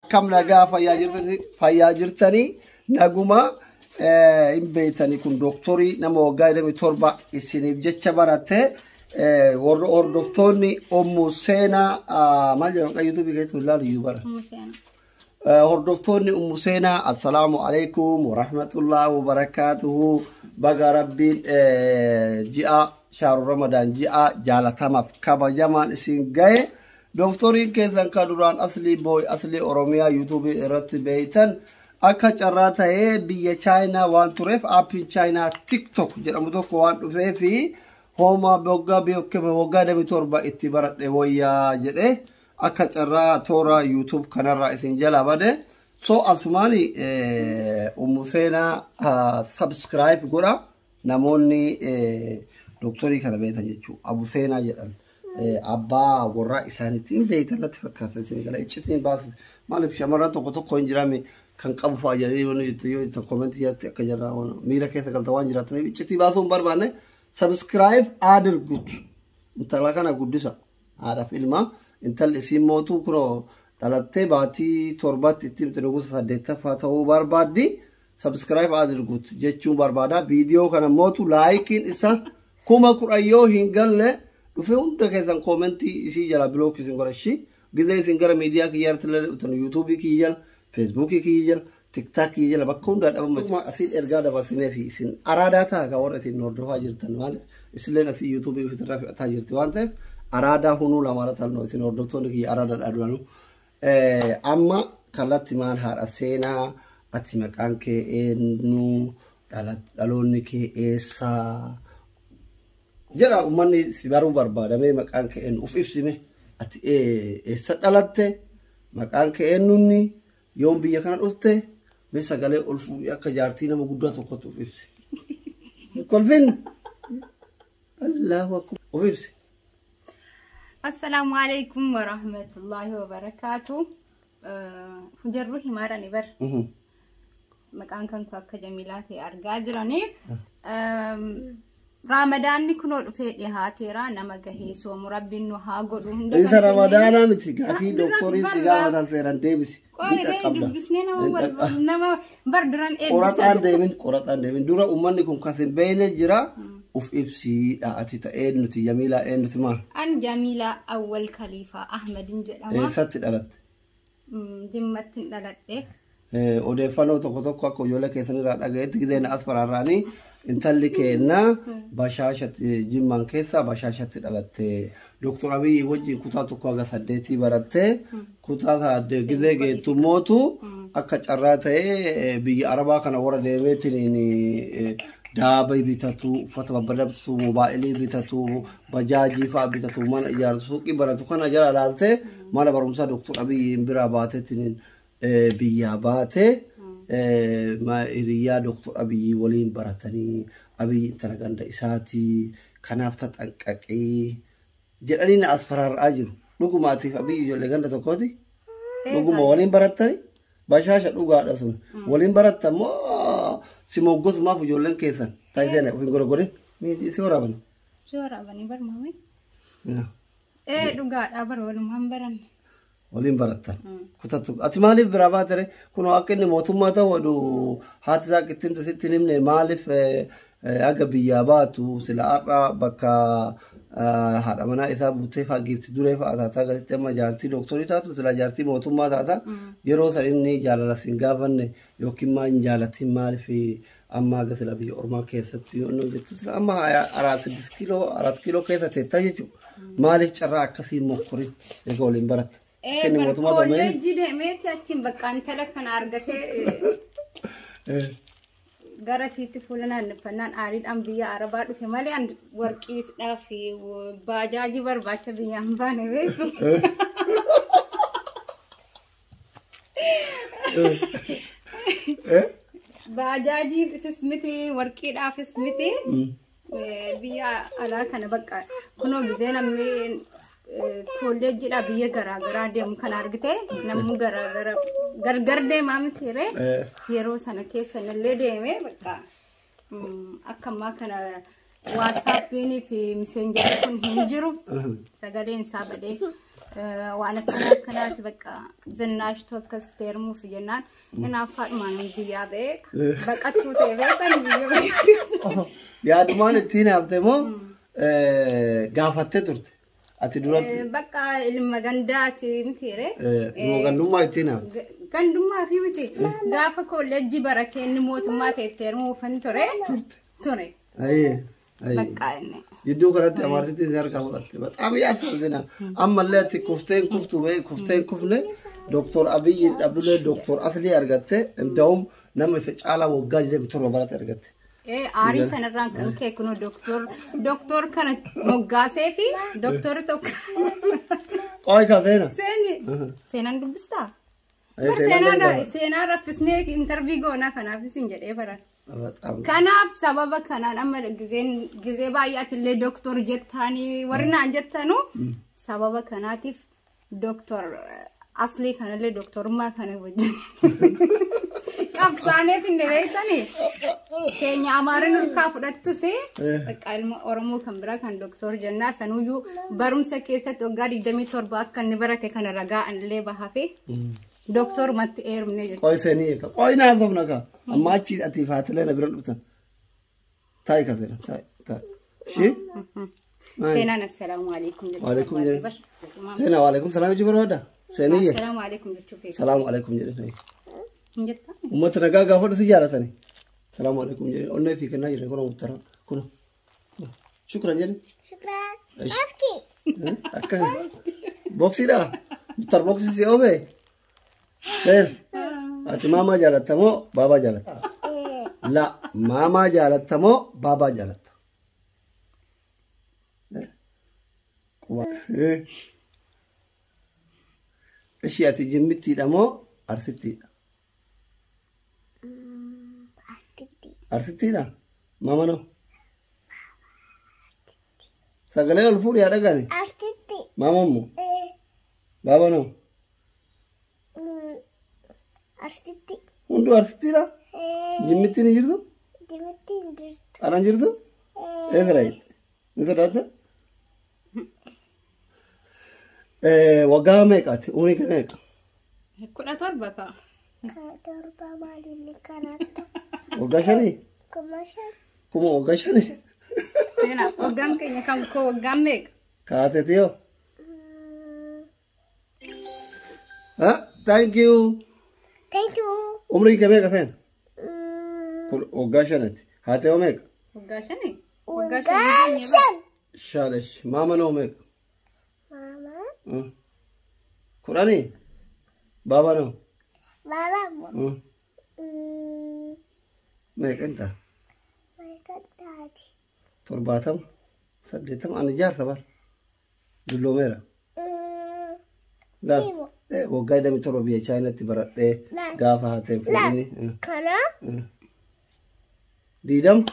Akkam nagaa fayyaa jirtanii fayyaa jirtanii naguma hin beeytanii kun dooktorii nama waggaa 27 isiniif jecha barate warra hordoftoonni Ummu Seenaa maal jedhamu kan yuutuubii keessatti ilaalu iyyuu bara. Ummu Seenaa. Hordoftoonni Ummu Seenaa assalaamu alaikum warahmatullahi wabarakaatuhu baga rabbiin ji'a shaaru ramadaan ji'a jaalatamaaf kabajamaan isin gahe. Dooktoriin keessan kan duraan Aslii Booy Aslii Oromiyaa yuutuubii irratti beeytan akka carraa ta'ee biyya Chaayinaa waan tureef aappiin Chaayinaa TikTok jedhamu tokko waan dhufee fi hooma waggaa beekame waggaa 27 itti baradhe wayyaa jedhee akka carraa toora YouTube kanarraa isin jalaa bade. So asumaani Ummu Seenaa subscribe godha namoonni dooktorii kana beektan jechuudha. Abu Seenaa jedhan. Abbaa warraa isaaniitiin beektan natti fakkaata isin gala iccitiin baasu maaliif shamarran tokko tokko hin jiraame kan qabu fa'a jedhanii yoo jettu yoo jettan koomentii jalatti akka jarraa miira keessa galta waan jiraataniif iccitii baasuu hin barbaanne subscribe adirgut intala kana guddisa haadhaaf ilma intalli isiin mootuu kunoo dhalattee baatii torbatti itti himte nugusa saddeettaffaa ta'uu barbaaddi subscribe adirgut jechuun barbaada viidiyoo kana mootu laayikiin isa 10,000 yoo hin galle dhufee hunda keessan koomentii isii jala bilook isin godhashi gizee isin gara miidiyaa kiyyaatti illee dhuftan yuutuubii kiyya jala feesbuukii kiyya jala tiktaak kiyya jala bakka hundaa dhabama asiin ergaa dabarsinee fi isin araadaa ta'a kan warra isin hordofaa jirtan maaliif isilleen asii yuutuubii ofiirraa fe'ataa jirti waan ta'eef araadaa hunuu lamaara talnoo isin hordoftoonni kiyya araadaadha duranuu. Amma kallattii maan haadha seenaa ati maqaan kee eenyu dhaloonni kee eessaa jedha uummanni si baruu barbaadamee maqaan kee eenyu uf ibsime ati eessa dhalatte maqaan kee eenyunni yoom biyya kana dhufte mee sagalee ol fuudhee akka jaartii nama guddaa tokkotti uf ibsi. Kolfin Allahu akbar uf ibsi. Assalaamu alaikum warahmatullahi wabarakaatu. Jarru himaarani bar. Maqaan kan koo akka Jamiilaa ta'e argaa jiranii. Raamadaanni kunoo dhufee dhihaateera nama gahee soomu rabbiin nu haa godhu hunda Isa kan ramadaanaa miti gaafii Dura dooktoriin si barra- gaafatan seeraan deebisi. Ni Qoyiree qaqqabda. dubbisnee nama Ni qaqqabda. nama bar duran Qoraxaan eebbisa. deemin qoraxaan deemin dura uummanni kun kan hin beekne jira uf ibsiidha ati ta'ee nuti Jamiilaa eenyuti maal An Jamiilaa Awwal Khaliifaa Ahmedin jedhama. eessatti dhalatte? Jimmatti hin dhaladhe. Odeeffannoo tokko tokko akka ijoollee keessan irraa dhagayetti gizeen as faraarraanii intalli keenna bashaashatti jimmaan keessa bashaashatti dhalatte Dooktor Abiyyi wajjin kutaa tokko haga saddeetii baratte kutaa saddeet gizee geettu mootu akka carraa ta'ee biyya arabaa kana warra deemeetiin daaba bitatu uffata babbareedaa bitatu moobaayilii bitatu bajaajii fa'aa bitatu mana ijaaratu suuqii banatu kana jala ilaalte mana barumsaa Dooktor Abiyyiin biraa baateetiin biyyaa baate hiriyaa Dooktor Abiyyi waliin baratanii Abiyyi intala ganda isaatii kanaaf taxanqaqee jedhanii na as faraara'aa jiru. Dhugumaatiif Abiyyi ijoollee ganda tokkooti. Dhuguma waliin barattani bashaasha dhugaadha sun waliin barattan moo si moggosumaaf ijoolleen keessan taayiseen of hin gorgorin si waraaban. Si waraabanii barmaame. Dhugaadha bar walumaan baranne. Waliin barattan. Kutattu. Ati maaliif biraa baatere kunoo akka inni mootummaa ta'u jedhu haati isaa akka ittiin sitti hin himne maaliif haga biyyaa baatu sila har'a bakka haadha manaa isaa buutee fa'a giifti duree fa'a taataa gasitti amma jaartii dooktorii taatu sila jaartii mootummaa taata yeroo san inni jaalala sin gaafanne yookiin maa hin jaalatin maaliif amma haga sila biyya ormaa keessatti yoo inni jettu sila amma araat siddis kiiloo araat kiiloo keessa teettaa jechuudha. Maaliif carraa akkasii mokkorin egaa waliin baratte? Kenni Bar mootummaa ta'u mee? kolleejjii deemeeti achiin bakka intala kana argatee gara isiitti fuula naanneffannaan aariidhaan biyya Arabaa dhufe malee an warqiidhaa fi baajaajii barbaacha biyyaan baane beektu. Baajaajiifis miti warqiidhaafis miti biyya alaa kana bakka kunoo gizee namni kolleejjiidhaa biyya garaagaraa deemu kan argite namni garaagara gargar deemaa miti ree yeroo sana keessa illee deeme bakka akka ammaa kana waasaappiinii fi miseenjarri kun hin jiru sagaleen isaa badee Waan akkana akkanaati bakka zinnaashtu akkas heerumuuf jennaan hinaaffaadhumaan biyyaa ba'ee baqattuu ta'e beekan biyya ba'ee. Yaadumaan ittiin hafte moo gaafattee turte? Ati duratti Bakka ilma gandaati mitiire. Ilma gandummaa ittiin hafte. Gandummaa fi miti gaafa kolleejjii baratee inni mootummaa ta'e itti heerumuufan ture. Ture. Ayyee. Ayyee. Bakka inni. Jidduu kanatti amaartittiin si harkaa fudhatte. Bataam yaasazina. Ammallee ati kufteen kuftu bee kufteen kufne Dooktor Abiyyiin dhabdulee Dooktor Aslii argatte. Ndawum nama isa caalaa waggaa 27 barate argatte. Aarii sanarraan kan ka'e kunoo dooktor kana moggaasee fi dooktorri tokko. Qoy ka seena. Seeni seenaan dubbistaa? Ayyee, Bar seenaan seenaa danda'ama. Seenaa raffisnee interview goonaa kanaaf isin jedhee baran. Bataam. Kanaaf sababa kanaan amma gizeen gizee baay'atillee dooktor jettaanii warri naan jettanu sababa kanaatiif dooktor Aslii kanallee dooktorummaa kana wajjin qabsaanee finne beektanii keenya Amaariin harkaa fudhattus bakka ilma Oromoo kan biraa kan dooktor jennaa sanuyyuu barumsa keessatti waggaa 27 akka inni barate kana ragaa anillee bahafe dooktorumatti eerumne jechuudha. Qoy seenii eega. Qoy naa sobna ka. Amma achi ati faatilee na bira dhuftan. Taa'i ka seena. Taa'i. Taa'i. Ishee? Seenaan assalaamu alaikum jechuu Waalaikum barbaade jedhe. bar. Seenaa waalaikum salaam jechuu barbaada? Seeniyye. Assalaamu alaikum jechuu feeti. Salaamu alaikum jedhe. Hin jettaa? Uummata nagaa gaafadhu si jaalatani. Salaamu alaikum jedhe. Onnee sii kennaa jiran kun muttara. Kun. Shukran jedhe. Shukran. Ish. Aski. Akka. Boksiidha. Muttar boksii si oofee. Seen. Ati maamaa jaalatta moo baabaa jaalatta? La maamaa jaalatta moo baabaa jaalatta? Ishii ati jimmittiidha moo arsittiidha? Artitti. Arsittiidha? Maama noo? Sagalee ol fuudhi haa dhagani. Artitti. Maama immoo? Baaba noo? Artitti. Hunduu arsittiidha? Jimmittiin hin jirtu? Jimmitti hin jirtu. Anaan jirtu? Eessa dhayite? Ni sodaatta? Waggaa meeqaati? Umrii kee meeqa? 17 ka'a. 7 maalinni kanattu. Waggaa shanii? 5,000. Kuma waggaa shanii? Seenaa waggaan keenya kan koo waggaan meeqa? Kaateeti yoo? Thank you. Thank you. Umrii kee meeqa seen? Kun waggaa shanati. Haatee hoo meeqa? Waggaa shanii? Waggaa Waggaa shanii. 5. Shaalesh. Maama noo meeqa? Mama. 10? Baaba noo? Baba immoo. Meeqa hin ta'a? Meeqa taati? 70? 80? Ani jaarsa bara. Dulloomeera. Laal. Sibo. Waggaa 27 biyya Chaayinaatti baradhee Laal. gaafa haateen fuudhini. Kana. 20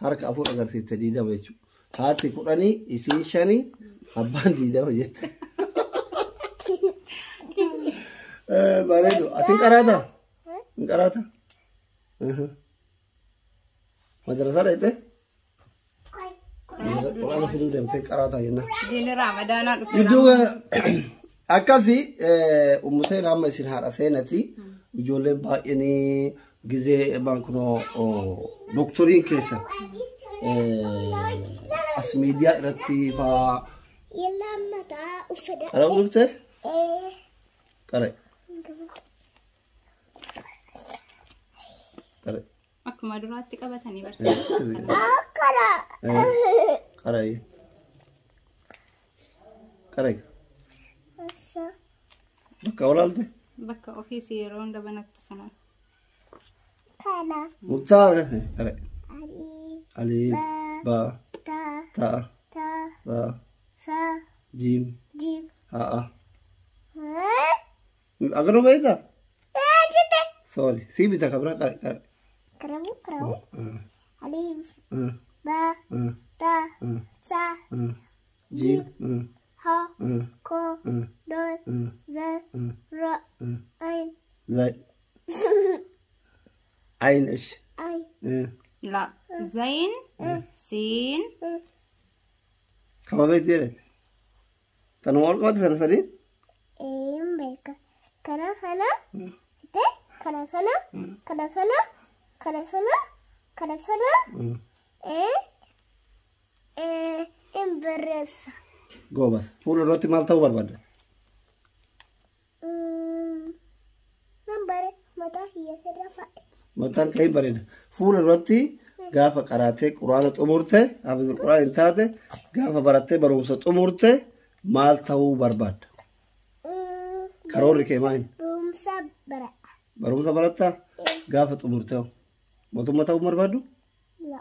harka afur agarsiifte 20 jechuudha. Haati 10 isiin 5 abbaan 20 jette. Bareedu. Ati hin qaraataa? Hin qaraataa? Madrasaa dhaqxee? Quraana fiduu deemtee qaraataa jennaan. Jiini Raamadaanaa dhufe. Gidduu kana akkasi ummuteen amma isin haadha seenati ijoolleen baay'een gizee baankunoo doktoriin keessa as miidiyaa irratti faa Yellaa mataa uffata. qara dhufte qara qara Akkuma duraatti qabatanii barsiisan. Akkana. Qara qara Asa. bakka olaalte Bakka ofiisii yeroo hunda banattu sana. Kana. Muktaar qara Alif. Alif ba Ta. ta Ta. ta Sa. jiim Jim. haa Eh? agaruu beektaa Eh, jette. Sorry, sii bita kabira qara qara. Karamu karamu. Alif. Ba. Ta. Sa. Jiim. Ha. Ko. Dol. Zal. Ra. Ain. Zay. Ayin ish. Ain. La. Zayin. Siin. Kama beektu jedhete. Tanuma ol qabate sana sadiin? Hin beeka. Kana kana. Ite kana kana. Kana kana. Kana kana. Kana kana. Hin barreessa. Goobas. Fuula duratti maal ta'uu barbaadda? Nan bare mataa hiyyeesirra faa'e. Mataan kee hin bareeda. Fuula duratti gaafa qaraatee quraana xumurte, hafizul quraan hin taate, gaafa barattee barumsa xumurte maal ta'uu barbaadda? Karoorri kee maali? Barumsa bara. Barumsa barattaa? Gaafa xumurte hoo? Mootummaa ta'uu barbaaddu? La.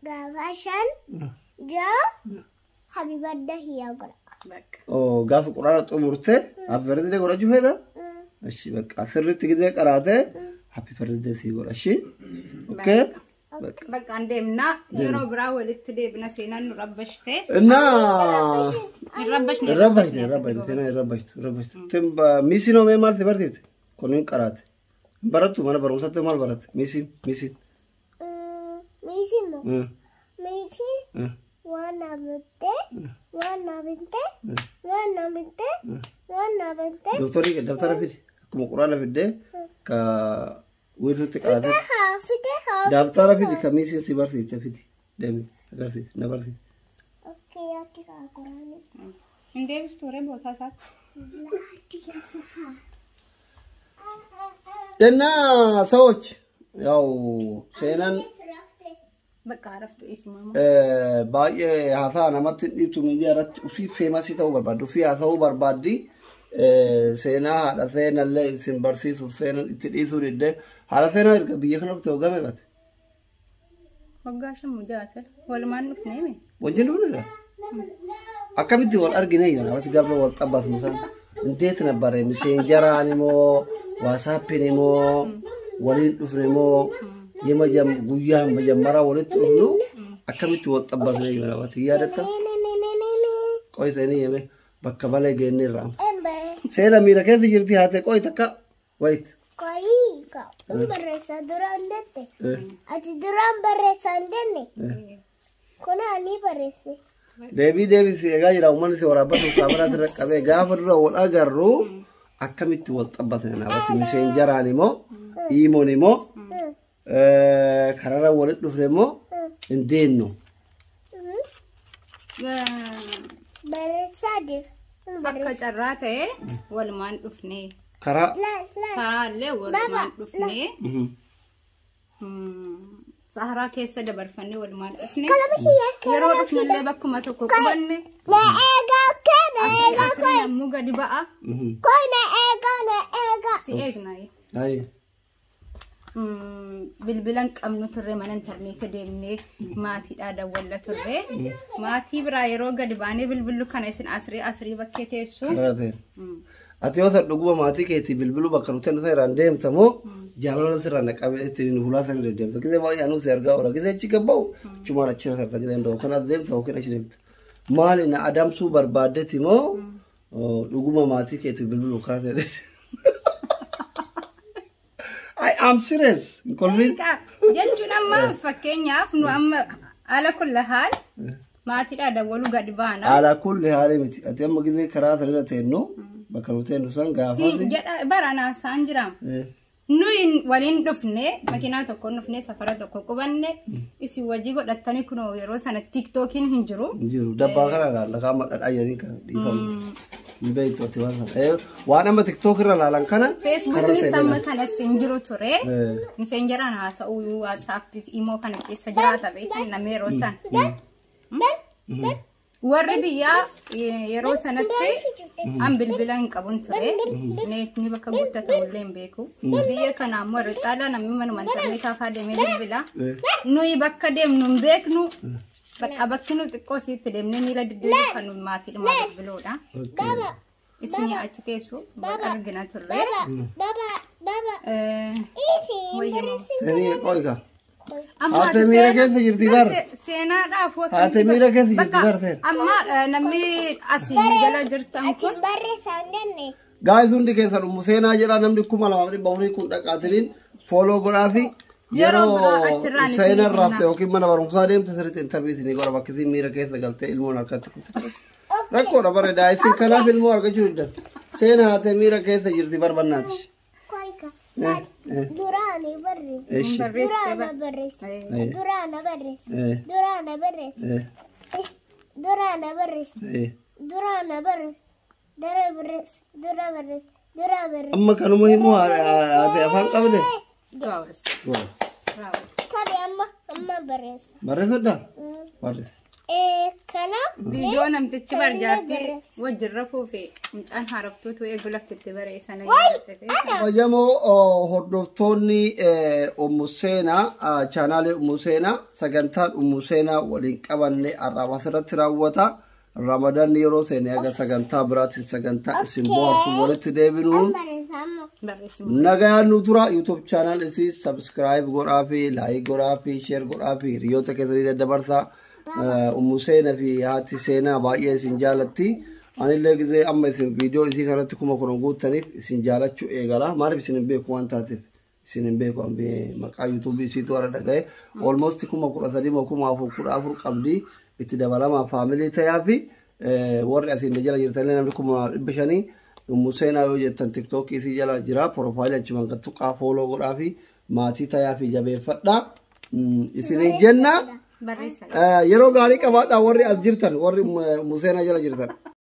Gaafa 5 6 Habibadda hiyyaa godha. Bakka. Oo, gaafa quraana xumurte happy birthday godhachuu feeta? Ishi bakka sirriitti gizee qaraatee happy birthday sii godha. Ishi? Okay? Bakka. Bakka an deemnaa yeroo biraa walitti deebina seenaan nu rabbashte. እና Hin rabbashne. Rabbashte rabbashte seenaa hin rabbashtu rabbashtu. Timba miisiin hoo mee maal si barsiifte? Kun hin qaraate. Hin barattu mana barumsaatti maal baratte? Miisiin miisiin. Miisiin moo? Miisiin waan na bitte waan na bitte waan na bitte waan na bitte. Doktorii daftara fidi. Akkuma quraana fiddee ka wiirtuutti qaraate. Haa fite haa. Daftara fidi ka miisiin si barsiifte fidi. Deemi agarsiisi na barsiisi. Okay, ati kaa quraani. Hin deebistu warreen bootaa isaatti. Ati keessa haa. እና ሰዎች ያው seenaan Bakka araftu isimamu. Baay'ee haasaa namatti hin dhiibtu miidiyaa irratti ofii famous ta'uu barbaaddi ofii haasa'uu barbaaddi. Seenaa haadha seenallee isin barsiisuuf seenan itti dhiisuu didde haadha seenaa erga biyya kana dhufte waggaa meeqate? Waggaa 5 jaasir. Walumaan dhufnee mi? Wajjin dhufneedha. Akkamitti wal argine yoo namatti gaafa wal xabbasnu san እንዴት ነበረ? Messengeraan moo WhatsAppiin moo waliin dhufne moo የመጀም guyyaa መጀመሪያ walitti dhufnu akkamitti wal xabbasne yoo namatti yaadatta? Qoytanii yeme bakka malee geenne irraa. Seena miira keessa jirti haate qoy takka wait. Koyii ka un barreessa duraan jette. Ati duraan barreessa hin jenne. Kun ani barreesse. Deebii deebisi egaa jira uummanni si waraabbatu kaameraa irra qabee gaafa dura wal agarru akkamitti wal xabbatne naafasi Messengeraan immoo imoon immoo karaarra walitti dhufne immoo hin deemnu. Barreessaa jira. Akka carraa ta'e walumaan dhufnee. Karaa. Karaallee walumaan dhufnee. Saharaa keessa dabarfannee walumaan dhufne. Kalama hiyyaa Yeroo dhufnellee bakkuma tokko qubanne. Na eegaa kee na eegaa Asii yommuu gadi ba'a koi na eegaa na eegaa. si eegna. Ayi. Bilbila hin qabnu turre mana intarneetii deemnee maatiidhaa dawwalla turre. Maatii biraa yeroo gadi baanee bilbillu kana isin asrii asrii bakkee teessu. Karaa ta'e. Ati yoo san dhuguma maatii keetii bilbiluu bakka nuti nuti irraan deemta moo jaalala sirraa naqamee ittiin hulaa sana deddeemta. Gisee baay'ee anuu si argaa oola. Gisee achi gabba'u achumaan achi sarta gisee hin da'u. Kanaaf deemta yookiin achi deemta. Maali na adamsuu barbaaddeeti moo dhuguma maatii keetii bilbiluu karaa ta'e? I am serious. Hin kolfiin. Jechuun amma fakkeenyaaf nu amma ala kulla haal maatiidhaa dawwaluu gadi baana. Ala kulli haali miti. Ati amma gisee karaa sanarra teennu bakka nuti teennu san Si gaafaati. jedha bara naasaan jira. Nuyi waliin dhufne makiinaa tokko dhufne safara tokko qubanne isin wajii godhattanii kunoo yeroo sana TikTokiin hin jiru. Hin jiru. Dabbaa kana ilaalla. Qaama dhadhaa jedhanii kan dhiifamu. Hin beektu ati waan sana. Waan amma TikTok irra ilaalan kana. Facebooknis amma kanas hin jiru ture. Messengeraan haasa'uu WhatsAppii fi imo kana keessa jiraata beektan namni yeroo sana. Warri biyyaa yeroo sanatti an bilbila hin qabun ture. Neetni bakka guuttatamu illee hin beeku. Biyya kana ammoo irra caalaa namni manuma intarneetaa fa'aa deemee bilbila. Nuyi bakka deemnu hin beeknu. Bakka bakki nu xiqqoo sitti deemnee miila diddiiru kan nu maatiidhuma bilbiluudha. Isin achi teessu wal argina turre. Baba baba. Isi Wayyamoo. Seenii qoy ka. Amma Haate miira keessa jirti bar. Seenaadhaaf Haate miira keessa jirti bar seen. Amma namni asii jala jirtan Ati kun barreessa hin jenne. Guys hundi keessan ummu seenaa jedha namni 2400 kun dhaqaatiniin follow godhaa fi Yeroo yeroo biraa achirraan isinii seenaan kenna. raafte yookiin mana barumsaa deemte sirriitti interview isinii godha bakka isin miira keessa galtee ilmoon harkatti kutte. Rakkoodha bareedaa isin kanaaf ilmoo argachuu diddan. Seenaa haatee miira keessa jirti barbannaati. Koika. Duraani barreesse. Eshi. Duraana barreesse. Duraana barreesse. Duraana barreesse. Duraana barreesse. Duraana barreesse. Dura barreesse. Dura barreesse. Dura barreesse. Amma kanuma himuu haatee afaan qabde. Gaawwas. Kari amma amma barreesse. Barreessadhaa? Barreessa. Kana Viidiyoo namtichi barjaartii wajjin rafuu fi mucaan haaroftuutu eegu laftitti baree sana yaadatte. Kabajamoo hordoftoonni Ummu Seenaa chaanaalee Ummu Seenaa sagantaan Ummu Seenaa waliin qabanne har'aaf asirratti raawwata. Ramadan yeroo seene aga sagantaa biraatiin sagantaa isin bohaarsu walitti deebinuun barreessa amma. Barreessi. Nagaan nu tura. YouTube channel isii subscribe godhaa fi like godhaa fi share godhaa fi hiriyoota keessanii daddabarsaa. Ummu Seenaa fi haati Seenaa baay'ee isin jaalatti. Anillee gizee amma isin viidiyoo isii kanatti 10,000 guuttaniif isin jaalachuu eegala. Maaliif isin hin beeku waan taateef isin hin beeku ambi maqaa YouTube isiitu warra dhaga'e. Almost 13,000 moo 4,000 14 qabdi itti dabalamaa faamilii ta'aa fi warri asiin jala jirtanillee namni 500,000 Ummu Seenaa yoo jettan TikTokii isii jala jira profaayilii achumaan kan tuqaa follow godhaa fi maatii ta'aa fi jabeeffadhaa. Isiniin jenna. Barreessa. Yeroo gaarii qabaadhaa warri as jirtan warri Ummu Seenaa jala jirtan.